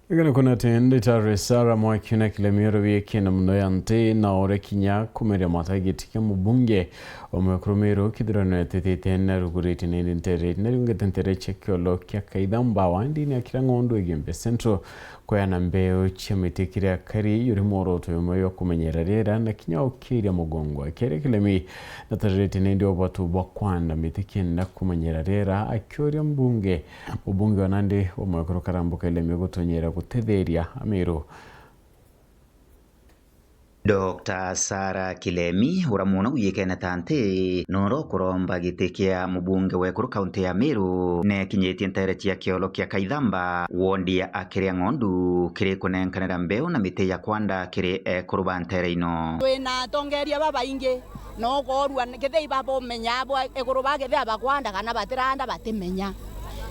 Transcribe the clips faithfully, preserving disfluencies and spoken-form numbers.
Igana kuna tende ta Resara Mwaki na Kilemi oro bie kenda muno ya nti na ore kinya kumeria mata giti kia mubunge wa mwekuru Meru kithurano etitite na rugurite nindi ntere na riungite ntere cia kiolo kia Kaithamba wandini akira ng'ondu Igembe Central. Kweana mbeu cia miti kiria kari yuri mworoto yumwe ywa kumenyera riera na kinya ukiria mugongo. Akiaria Kilemi natariritie nindi ubatu bwa kwanda miti kenda kumenyera riera, akiuria mbunge, mubunge wa Nandi wa mwekuru Karambu Kilemi gutonyera gutetheria Ameru. Doctor Sarah Kilemi, ura muno guyikene ta nti, noro kuromba giti kia mubunge wekuru kaunti ya Meru, nekinyitie ntere cia kiolo kia Kaithamba, wondi ya Akiria Ng'ondu, kiri kunenkanira mbeu na miti ya kwanda kiri ekuru ba ntere ino. Twina atongeria babaingi, na ukoorua kethia ibabomenya abo ekuru ba kethia bakwanda kana batiranda batimenya.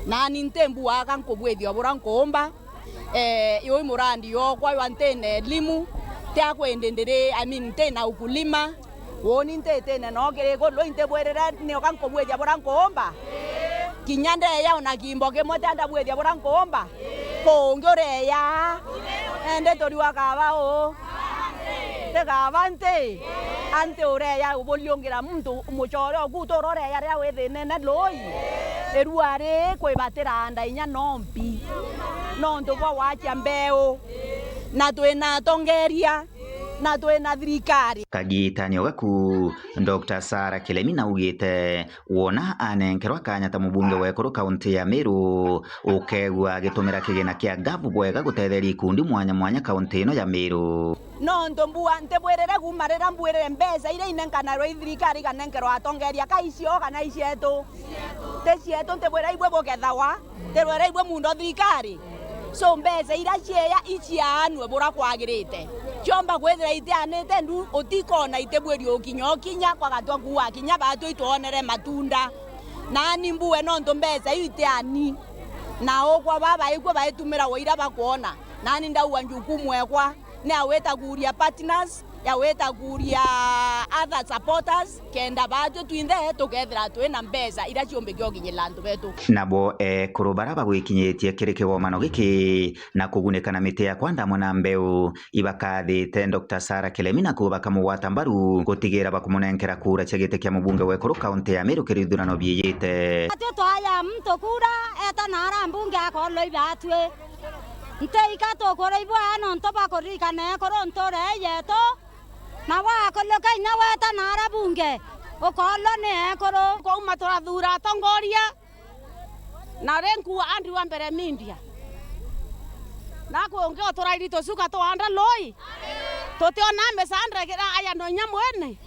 Nani nti mbua aka nkubwithia bura nkuumba, eh, yui murandi yokwa ywa ntina elimu, ti akwindi ndiri, I mean, ntina ukulima, woni ntitine no kiriku, lui ntibwirire nioka nkubwithia bura nkuumba? Kinya ndeya ona kimbo kimwe tia ndabwithia bura nkuumba? Kungi ureya, endi turiwa kaba u? Ti kaba nti? Anti ureya uburiungira muntu mucore oku utura ureya riria withinene lui? Irua ri kwibatira anda inya nompi, nontu bwa wacia mbeu, na twina atongeria, na twina thirikari. Kagitani o gaku, Doctor Sarah Kilemi naugite, wona anenkerwa kanya ta mubunge wekuru kaunti ya Meru, ukegua agitumira kigina kia gavu bwega gutetheria ikundi mwanya mwanya kaunti ino ya Meru. Nontu mbua ntibwirire kuuma riria mbwirire mbeca iria inenkanarwa i thirikari ikanenkerwa atongeria ka icio kana icietu? Ti cietu, ntibwira ibwe bukethawa, ntibwira ibwe mundo thirikari. So mbeca iria cieya iciaanue bura kwagirite. Ciomba kwithira itianite ndu utikona itibwiri ukinya ukinya kwagatwa kuua kinya batwi itwonere matunda. Nani mbue nontu mbeca iu itiani. Na ukwa baba ikwo baitumira wa iria bakwona. Nani ndaua njukumu ekwa. Ni awita kuuria partners, ya wita kuuria other supporters, kenda baatwe twinthe tukethira twina mbeca iria ciumbikia ukinyirira antu betu. Nabo ekuru bara bagwikinyitie kiri kigomano giki na kugunika na miti ya kwanda amwe na mbeu, ibakathite Doctor Sarah Kilemi na kuo bakamugwata mbaru gutigira bakumunenkera kura cia giti kia mubunge wekuru kaunti ya Meru kiri ithurano biijite. Atwi twaya muntu kura eta na ara mbunge akorwo ibatwi. Nti ika tukuribwa nontu bwa kuririkana ekuru ntuure yetu, na wakuluka inya weta na ara bunge, ukoolwa ni ekuru. Kwauma turathuura atongoria, na ri nkua Andrew wa mbere Mindia. Na kungi uturairi tucuka twanda lui, tutiona misandra kira aya no inya mwene.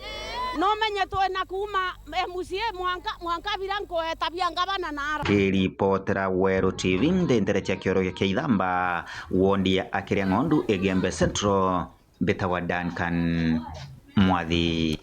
Numenye twina kuuma M C A mwanka, mwanka bira nkueta bia ngavana na ara. Kiripotera Weru T V, ndi ntere cia kioro kia Ithamba, wondi ya Akiria Ng'ondu, Igembe Central, mbitagwa Duncan Mwathi.